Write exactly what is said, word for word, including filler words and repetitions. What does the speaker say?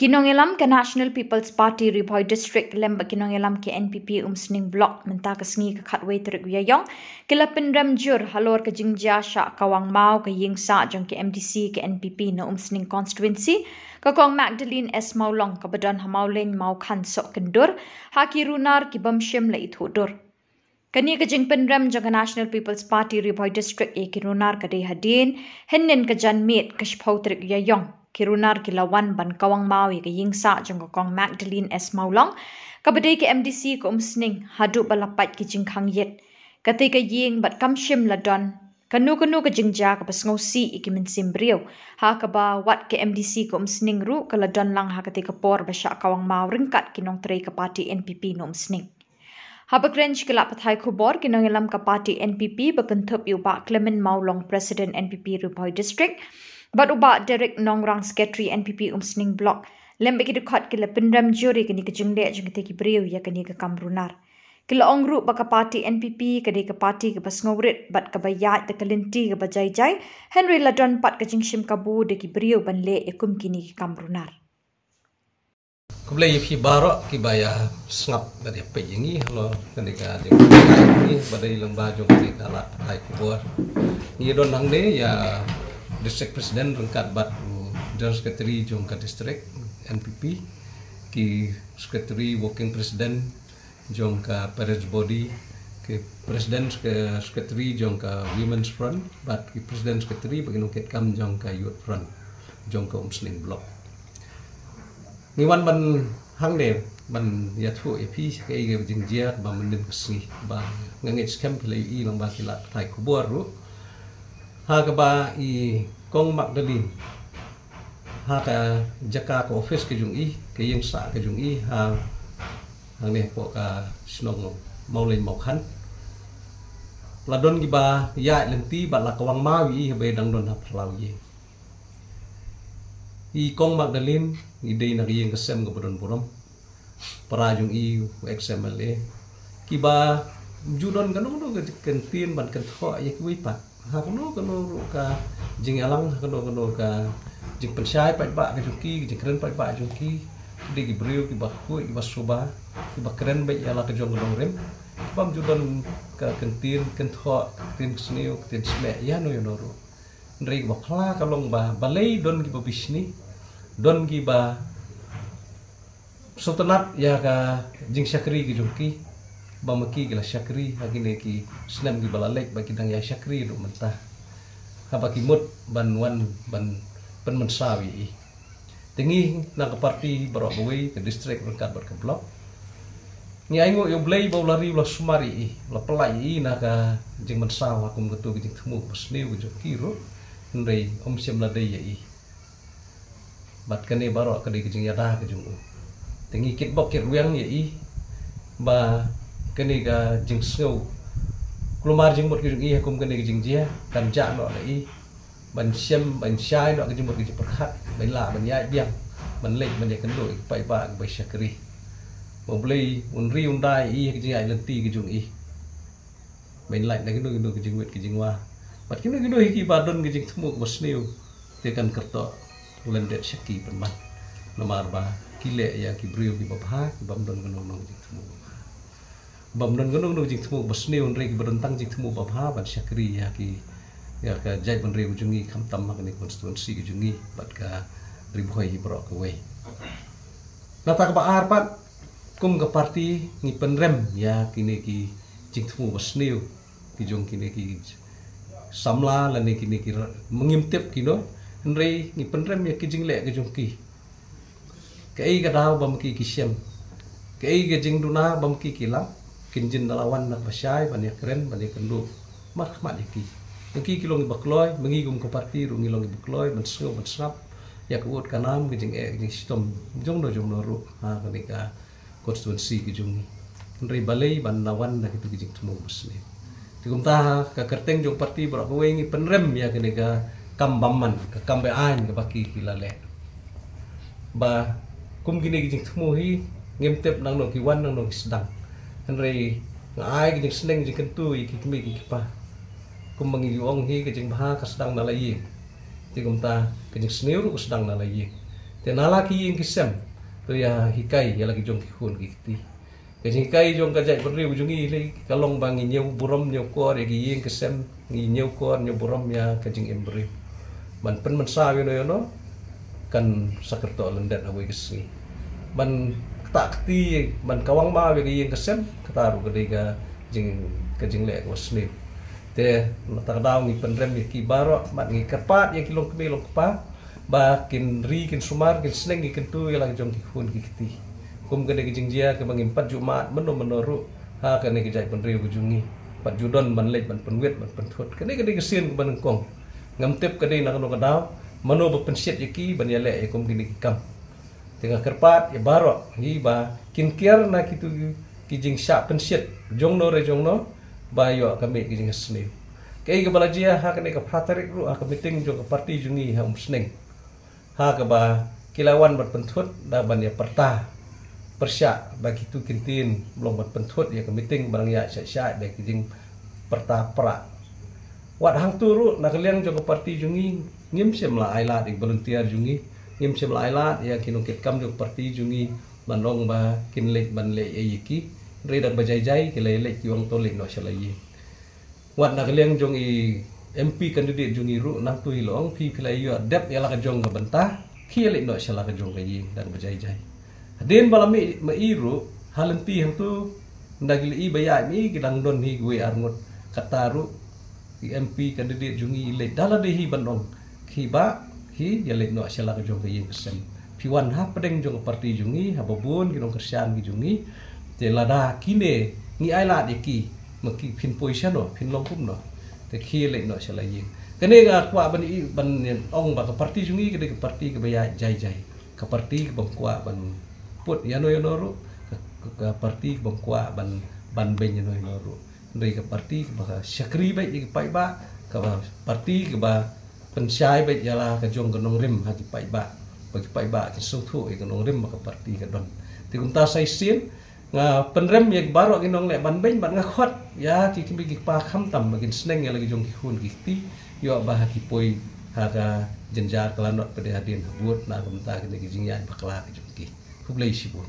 Ki nongïalam ka National People's Party Ri Bhoi District lem bad ki nongïalam ka N P P Umsning Block mynta ka sngi ka khatwei tarik u Ïaïong ki la pynrem jur halor ka jingjia shah kawang maw ka ïing sah jong ka M D C ka N P P na Umsning Constituency, ka Kong Magdalene S Mawlong kaba don ha Mawlein Mawkhan Sohkyndur, ha ki runar ki bym shym la ithuh dur. Kane ka jingpynrem jong ka National People's Party Ri Bhoi District ïa ki runar ka dei hadien hynnin ka janmiet ka shiphew tarik u Ïaïong. Ki runar ki la wan ban kawang maw ïa ka ïing sah jong ka Kong Magdalene S Mawlong kaba dei ka M D C ka Umsning haduh ba la pait ki jingkhang ïit. Katei ka ïing bad kam shym la don kano kano ka jingjia kaba sngewsih ïa ki mynsiem briew, ha kaba wat ka M D C ka Umsning ruh ka la don lang ha katei ka por ba shah kawang maw ryngkat ki nongtrei ka party N P P na Umsning. Haba kren sha ki lad pathai khubor, ki nongïalam ka party N P P ba kynthup ïa u Bah Clement Mawlong, President N P P Ri Bhoi District, bad u Bah Derek Nongrang, Secretary N P P Umsning Block, lem bad ki dkhot ki la pynrem jur ïa kane ka jingleh jong kitei ki briew ïa kane ka kam runar. Ki la ong ruh ba ka party N P P ka dei ka party kaba sngewrit bad kaba ïaid da ka lynti kaba jai jai, hynrei la don pat ka jingshim kabu da ki briew ban leh ïa kum kine ki kam runar. Khublei ïa phi baroh kiba ïa sngap bad ïa peit ïa ngi halor kane ka jingpynshai ngi ba dei lyngba jong kane ka lad pathai khubor. Ngi don hangne ïa District President ryngkat bad u General Secretary jong ka District N P P, ki Secretary Working President jong ka Parents Body, ki President, ki Secretary jong ka Women's Front bad ki President Secretary bad ki nongkitkam jong ka Youth Front jong ka Umsning Block. Ngi wan ban hangne ban ïathuh ïa phi kaei ka jingjia ba mynnin ka sngi ba nga ngeit skhem phi la ïohi lyngba ki lad pathai khubor ruh, ha kaba i Kong Magdalene ha ka jaka ka office ka jong i, ka ïing sah ka jong i ha hangne hapoh ka shnong Mawlein Mawkhan, la don kiba ïaid lynti bad la kawang maw ïa i haba i dang don ha phyllaw ïing. I Kong Magdalene i dei na ka ïing ka sem kaba don burom. Para jong i u ex M L A kiba ju don kano kano ka kyntien ban kynthoh ïa kiwei pat ha kano kano ruh ka jingïalang, ha kano kano ka jingpynshai paidbah ka jong ki, ka jingkren paidbah jong ki. Ki dei ki briew kiba khuid, kiba suba, kiba kren beit ïa la ka jong ka nongrim, kibym ju don ka kyntien kynthoh, ka ktien sniew, ka ktien smieh ïano ïano ruh. Hynrei kaba phla ka long ba balei don kiba bishni, don kiba sngewtynnat ïa ka jingshakri ka jong ki, ba ma ki ki la shakri ha kine ki snem kiba la leit, ba ki dang ïai shakri ruh mynta, haba ki mut ban wan ban pynmynsaw ïa i. Te ngi na ka party baroh kawei, ka district ryngkat bad ka block, ngi ainguh ïa U Blei ba u la ri u la sumar ïa i, u la pynlait ïa i na ka jingmynsaw ha kum kato ka jingthmu kaba sniew ka jong ki ruh. Hynrei ym shym la dei ïa i. Bad kane baroh ka dei ka jingïada ka jong u. Te ngi kitbok kitrwiang ïa i ba kane ka jingsngew kulmar jingmut ka jong i ha kum kane ka jingjia kan jah noh na i ban shem, ban shai noh ka jingmut ka jingpyrkhat, ban lah ban ïaid biang, ban leit ban ïakynduh ïa ki paidbah kiba shakri. Ba U Blei un ri un da ïa i ha ka jingïaid lynti ka jong i, ban lait na kino kino ki jingwit ki jingwa. Bad kino kino hi kiba don ki jingthmu kaba sniew, te kan kyrteng lyndet shaki pynban. Namar ba ki leh ïa ki briew kiba bha, kibym don kano kano ki jingthmu ba bha. Bym don kano kano ki jingthmu kaba sniew, hynrei kiba don tang jingthmu ba bha ban shakri ïa ki, ïa ka jaitbynriew ka jong ngi, khamtam ha kane ka constituency ka jong ngi bad ka Ri Bhoi hi baroh kawei. Nangta kaba ar pat, kum ka party ngi pynrem ïa kine ki jingthmu ba sniew ki jong kine ki samla lane kine ki ra-, ma ngim tip kino, hynrei ngi pynrem ïa ki jingleh ki jong ki. Kaei ka daw ba ma ki ki shem, kaei ka jingduna ba ma ki ki lap, kin jin da la wan na kaba shai ban ïakren ban ïakynduh markhmat ïa ki. Ma ki ki long kiba kloi, ma ngi kum ka party ruh ngi long kiba kloi ban sngew ban sngap ïa ka ud ka nam, ka jingeh ka jingshitom jongno jongno ruh ha kane ka constituency ka jong ngi. Hynrei balei ban la wan da kito ki jingthmu ba sniew? Te kumta ha ka kyrteng jong party baroh kawei ngi pynrem ïa kane ka kam bymman, ka kam beaiñ kaba ki ki la leh. Ba kum kine ki jingthmu hi ngim tip nangno ki wan nangno ki sdang. Hynrei nga ai ka jingsneng jingkyntu ïa ki kmie ki kpa. Kumba ngi ju ong hi, ka jingbha ka sdang na la ïing. Te kumta ka jingsniew ruh ka sdang na la ïing. Te na la ki ïing ki sem, to ïa hikai ïa la ki jong ki khun ki kti. Ka jinghikai jong ka jaitbynriew jong ngi lei ka long ba ngi ñiew burom ñiew kor ïa ki ïing ki sem, ngi ñiew kor ñiew burom ïa ka jingim briew. Ban pynmynsaw ïano ïano kan sa kyrteng lyndet ha kawei ka sngi. Ban ktah kti, ban kawang maw ïa ka ïing ka sem, kata ruh ka dei ka jing, ka jingleh kaba sniew. Te na kata ka daw ngi pynrem ïa ki baroh, bad ngi kyrpad ïa ki longkmie longkpa ba kin ri kin sumar, kin sneng ïa kyntu ïa la ki jong ki khun ki kti. Kum kane ka jingjia kaba ngim pat ju mad mynno mynno ruh ha kane ka jaitbynriew ka jong ngi. Pat ju don ban leit ban pynwit ban pynthut. Kane ka dei ka sien kaba nyngkong. Ngam tip ka dei na kano ka daw, mano ba pynshit ïa ki ban ïaleh ïa kum kine ki kam. Te nga kyrpad ïa baroh hi ba kin kiar na kitu ki jingshah pynshit jongno re jongno ba ïoh ka mih ka jingsniew. Kaei kaba la jia ha kane ka phra tarik ruh ha ka meeting jong ka parti jong ngi ha Umsneng, ha kaba ki la wan ban pynthut da ban ïa pyrta pyrshah ba kitu ki ktien ba long ban pynthut ïa ka meeting ba nang ïa shah shah ba ki jingpyrta pra. Wat hangtu ruh na ka liang jong ka parti jong ngi ngim shym la ai lad ïa ki volunteer jong ngi, ngim shym la ai lad ïa ki nongkitkam jong ka parti jong ngi ban ong ba kin leit ban leh ïa ki. Hynrei da kaba jai jai ki la leit, ki ong to leit noh sha la ïing. Wat na ka liang jong i MP candidate jong ngi ruh nangtu hi la ong phi, phi la ïoh dep ïa la ka jong ka bynta, khie leit noh sha la ka jong ka ïing da kaba jai jai. Hadien ba la mih ma i ruh ha lynti hangtu, nda ki la i ba ïaid ma i ki dang don hi kiwei ar ngut. Kata ruh i MP candidate jong ngi i leit da lade hi ban ong, khie bah, khie ïa leit noh sha la ka jong ka ïing ka sem. Phi wan ha pdeng jong ka parti jong ngi, haba bun ki nongkyrshan ki jong ngi. Te lada kine ngi ai lad ïa ki, ma ki phin poi shano, phin long kumno? Te khie leit noh sha la ïing. Kane nga kwah ban i ban ong ba ka parti jong ngi ka dei ka parti kaba ïaid jai jai. Ka parti kaba kwah ban put ïano ïano ruh, ka, ka, ka parti kaba kwah ban, ban beiñ ïano ïano ruh. Hynrei ka parti kaba shakri beit ïa ki paidbah, kaba parti kaba pynshai beit ïa la ka jong ka nongrim ha ki paidbah, ba ki paidbah kin sngewthuh ïa ka nongrim ba ka parti ka don. Te kumta sa shisien nga pynrem ïa ki baroh ki nongleh ban beiñ, bad nga khot ïa ki kmie ki kpa khamtam ba kin sneng ïa la ki jong ki khun ki kti, ïoh ba ha ki poi ha ka jynjar ka lanot pat hadien ha bud na kumta kine ki jingïaid bakla ki jong ki. Khublei shibun.